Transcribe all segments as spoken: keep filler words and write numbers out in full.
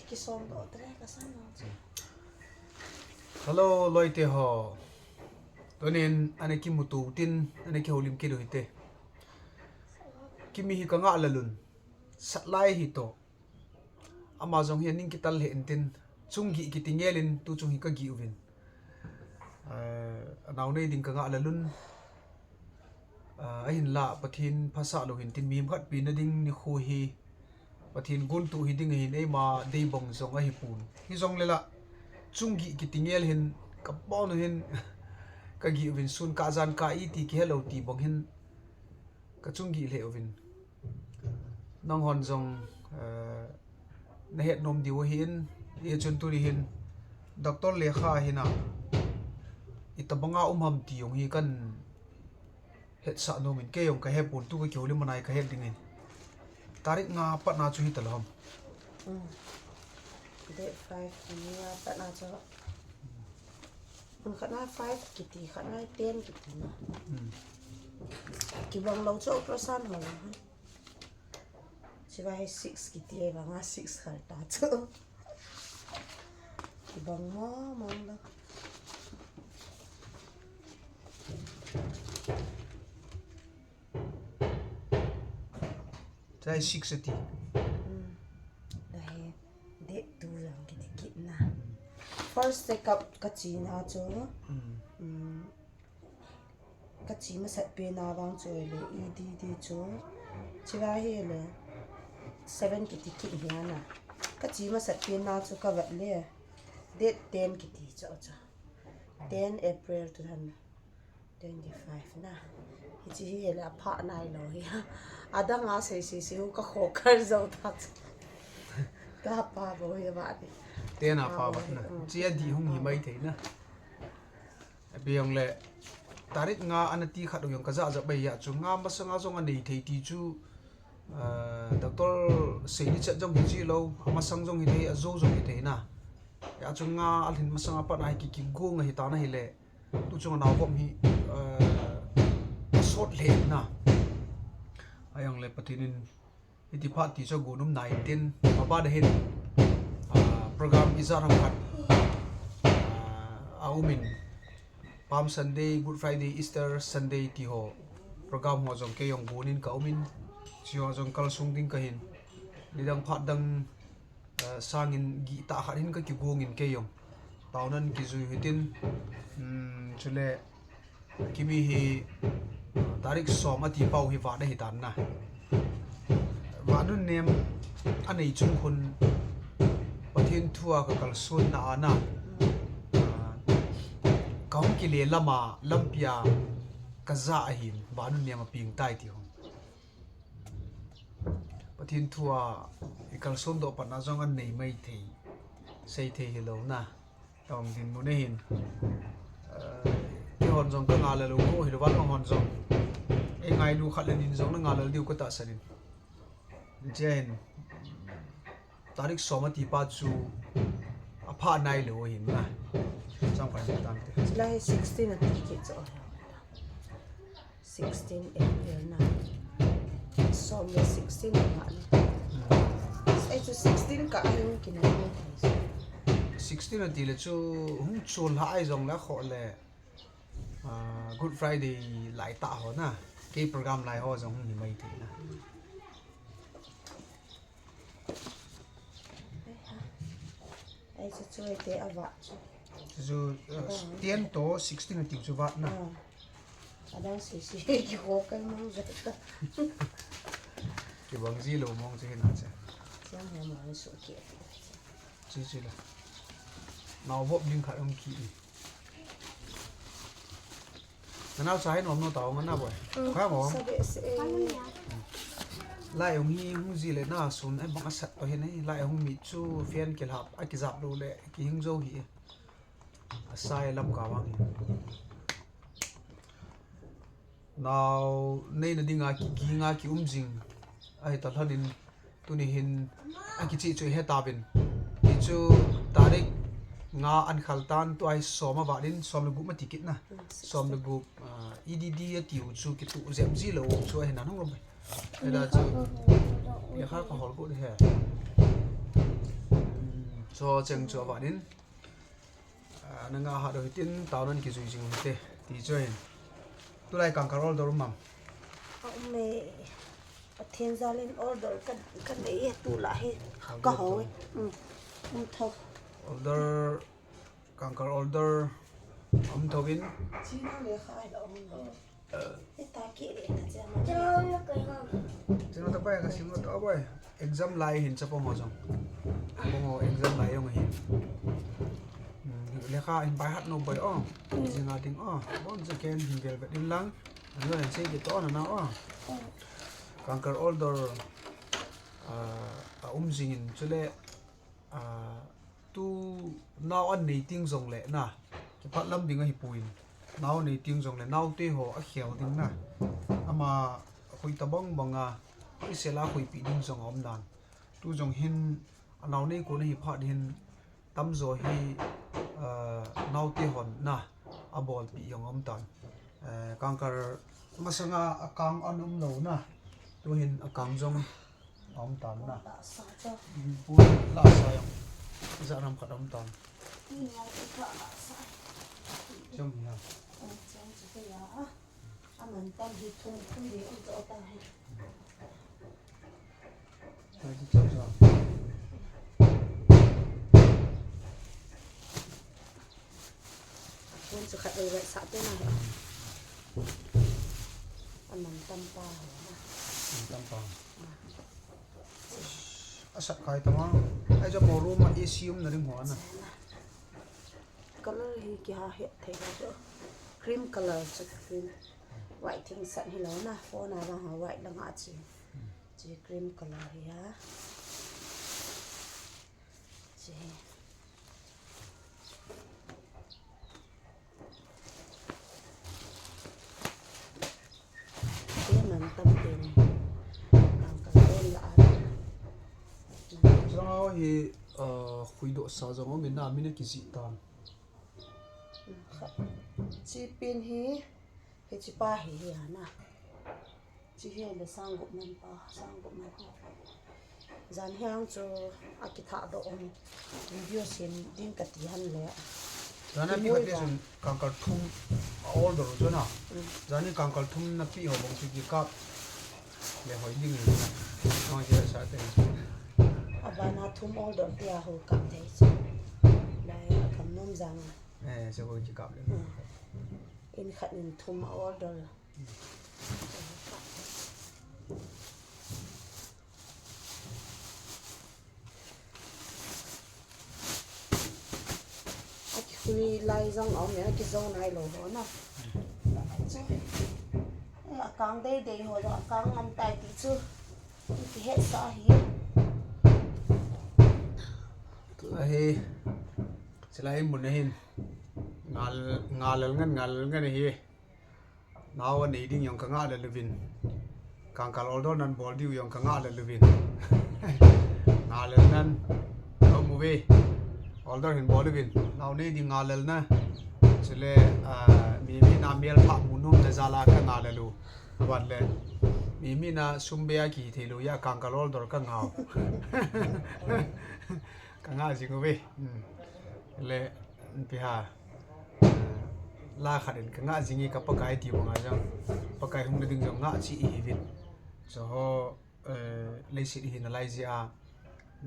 Kisom doh tre ka sa no chu. Hello, loite ho. Tunin ana kimuto tin, ana kihoulim kit u hite. Kimi hi ka ngah lalun. Sat lai hi to. Ama jong hi aning kital lheh intin. Chung gih kiti ngelin, tu chung hi ka gih uvin. Eh, anao nei ding ka ngah lalun. Ah, ahinlah Pathen phasah lou hintin, mihem khat pina ding nikho hi Pathen gontoh hi ding ahin, eima deibang jong ahipon. Hijongle la, chung gih kiti ngel hin, ka pon hin, ka gih uvin sun kah jan kah iti kihelou ti bang hin, ka chung gih lheh uvin. Nanghon jong, eh, na het nom diu ahin, hichun tuni hin, Doctor lekha hina, itobanga um ham ti jong hi kan hetsah nomin, kei jong ka hepon, tu ka kihoulim a nai ka het dingin. Tarik nga patna chu hitalou ham? Hmm. Date five, nga patna chu. Hmm, khatna five kiti, khatna ten kiti na. Hmm. Kibang lou chu ultrasound ho la. Chiva hi six kiti, vanga six khalta chu. Kibang mo, mong lou. Chai six ati. Hmm. Dahi date two jong kiti kit na. First check up ka chena chu. Hmm. Hmm. Ka che masat pena vang chu le E D D chu. Chiva hi le seven kiti kit hi ana. Ka che masat pena chu ka vet le. Date ten kiti chu chu. Ten April two thousand twenty-five na. Hiche hi le apha nailou hi. Adang a sei sei sei u ka khokar jou ta chu. Ka pa bou hi ba ni. Ten a pa ba na. Hmm. Chi a di hung hi mai thei na. Abe jong le, tarik nga ana ti khat u jong ka ja ja bai a chu nga masanga jong anei thei ti chu, ah, doctor sei ni chet jong hi chi lou, amasang jong hi thei, ajou jong hi thei na. A chu nga alhin masanga pat a hi ki, kigong ahi ta na hi le. Tu chung a nao vom hi, ah, asot lheh na. A jong le Pathen in Hiti phat ti chu gon um nai tin, aban a hin, ah, program ijat ham khat, ah, a um in, Palm Sunday, Good Friday, Easter Sunday ti ho, program ho jong kei jong gon in ka um in, chi ho jong kalsung ding ka hin, nidang phat dang, ah, sangin gih tah khat hin ka kigong in kei jong. Taona in kijui u hitin, um, chule, Kimi hi, ah, tarik som ati pau hi vat ahi tan na. Vat nun nem anei chung khun Pathen thu a ka kalson na a na. Ah, ka hung kile lam a, lampi a ka ja ahin, vat nun nem a ping tai ti hung. Pathen thu a i kalson doh pat na jong anei mai thei, sei thei hilou na. Tong dinmun ahin. Eh, kei hon jong ka ngai lel u ko hilou va, nang hon jong. Ei ngailu khat le ni jong na ngai lel diu ka tahsan in. Chen. Tarik som ati pa chu apha nailou ahin na. Chang pai tang te. Chulai sixteen ati kit chu. Sixteen April na. Som le sixteen na ni. Ei chu sixteen kah a hung kinai ni. Sixteen ati le chu hung chol ha ai jong le kho le, ah, Good Friday lai tah ho na. Kei program lai ho jong hung hi mai thei na. Ei, chu chu te a vat chu. Chu chu, uh, ten to sixteen ati chu vat na. Ah. Adang si si ki ho kai mang ja ta. Kibang ji lou mong chu hin a che. Chiang he mong su ki. Chi chi la. Nao vop ding khat um ki. Nana cha hin om no ta ong na boy. Mm. Kha mo. Sa be se. Lai ong hi hung ji le na sun ai bang a sat to hin ai. Lai ong mi chu fian ki lap a ki jap lo le ki hing jo hi. A sai lam ka wang hi. Nao nei na ding a ki ging a ki um jing. Ai ta lhan in Tuni hin a kichi chu i he tauvin. Ti chu tarik nga an khal tan, tua hi som a vat in, som le gup ma ti kit na. Mm, sixteen. Som le gup, ah, E D D a tiu chu kitu jep ji lo chu ahi na nung lo mai. Eda chu lekha ka hol ko de he. Mm, Cho cheng chu avat in. Ah, nanga hat u hitin, taona kijui jing u hite. Ti chu hin. Tulai kangkal order um am? A um e. Pathen jal in order ka, ka nei e, tulai hi. Ka hou e. Um, um tho. Order, kangkal order um tho in. China le khai la um. China ta pai ka sim ta pai. Exam lai hin chapang ho jong. Chapang ho exam lai jong hin. Hmm, lekha hin pai hat nom pai o. Jing a ding o. Bon je ken hin vel vet in lang. Ano hin sei kit o na na o. Kangkal order, ah, a um jing in chule. Ah, tu nao anei ting jongle na, kipah lam ding ahi poi. Nao anei ting jongle, naote ho akhel ding na. Ama khui tabang banga, khuisel a khuipi ding jong aum dan. Tu jong hin, anao nei kon ahi phat hin, tamjo hi, ah, naote hon na, abolpi jong aum tan. Eh, kangkal masanga akang an um lou na. Tu hin akang jong aum tan na. Lasa cho. Pu lasa jong. Ijat ham khat aum tan. Ni ngai tu kha lasa. Jong hi ha. Jong chu ya. Aman tam hi thum thum di um cho ta hi. Chai chu chai chu. Phone chu khat ei sa te na he. Aman tam pa he na. Aman tam pa. Ah. Asat kai tama. Ai ja mo room a A C um na ding ho na. Color hi kiha het thei ho chu. Cream color chu cream. White thing sat hi lo na. Phone a vang ha white la nga chi. Chi cream color hi ha. Chi. Te man tam te ni. Kangkal ton la a. Chang a hi, uh, khui doh sa jong um in na, min a kijih tan. Kha. Chi pin hi, hichi pa hi hi a na. Chi hi le sang gup man pa, sang gup man pa. Jan hiang chu akithah doh um. Video sem ding kati han le. Jan a mi khat le sun kangkal thum a order chu na. Mm. Jan hi kangkal thum na pi ho bang chu kikap. Le hoi ding ni na. Nang kila sa te. Abana thum order tia ho kap te chu. Lai a kam nom jang a. Eh, se ho kikap le. Mm. In khat in thum a order. Akikhui lai jong aum e, akijou nai lou ho na. Chu, eh, akang dei dei ho jong, akang ngam tai ti chu. Kihet sa hi. Tua hi, chulai mun a hin. Ngal, ngalel ngan, ngalel ngan hi. Nao anei ding jong ka ngah lel uvin. Kangkal order nan bol diu jong ka ngah lel uvin. Ngalel nan. Nao mu ve. Order hin bol uvin. Nao nei ding ngalel na. Chule, ah, mi, mi na mel pha mu nom na jal a ka ngah lel u. Abat le. Mi, mi na sum be a kithei lou a kangkal order ka ngah u. Ka ngah jing uve. Hmm. Le, pi ha. La khat in ka ngah jing e ka Pakai ti banga jong. Pakai hung na ding jong ngah chi i hi vin. Chu ho, eh, leiset hi na lai jeh a.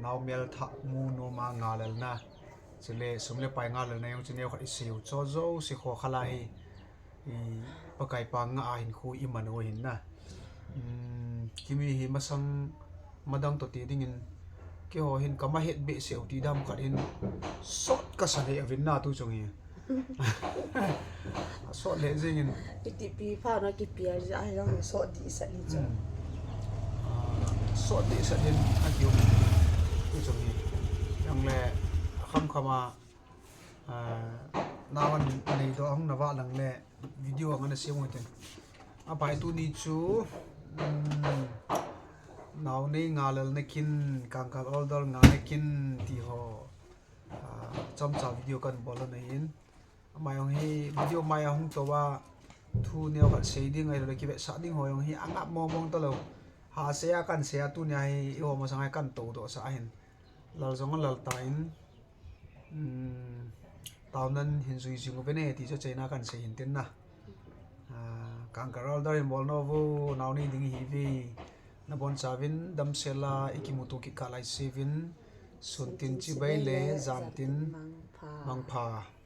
Nao mel thah mu nom a ngalel na. Chule sum le pai ngalel na jong chu neo khat i sei u. Chu jouse kho khala hi. I Pakai pa ngah a hin khu i man u hin na. Hmm, kimi hi masang madang to ti ding in keiho hin ka ma het behseh u ti dam khat hin sot ka sa lheh uvin na tu chung hi. A sot lheh jing in. Kiti pi pha na ki pi a ja hi lang sot di sa ni chu. Hmm. Ah, sot di sa din a ki um tu chung hi. Yang le kham kham a Ah, nao anei doh hung na vah lang le video ang ana sem u hitin. Apai tuni chu, um, nao nei ngalel na kin, kangkal order nga na kin ti ho. Ah, chomcha video kan bol ana hin. Amai hung hi video mai a hung tou a thu neo khat sei ding ahilou le kivetsah ding ho jong hi angap mong mong talou. Ha sei a kan sei a tuni a hi eiho masang a hi kan tou doh sah ahin. Lal jong a lal ta in. Taonan hin jui jing uvin e ti chu achaina kahin sei hin tin na. Kangkal Elder in bolna uvo, nao nei ding ihiuve. Nabonchauvin damsel a ikimuto kit kah laisevin, sun tin chibai le jan tin mangpha.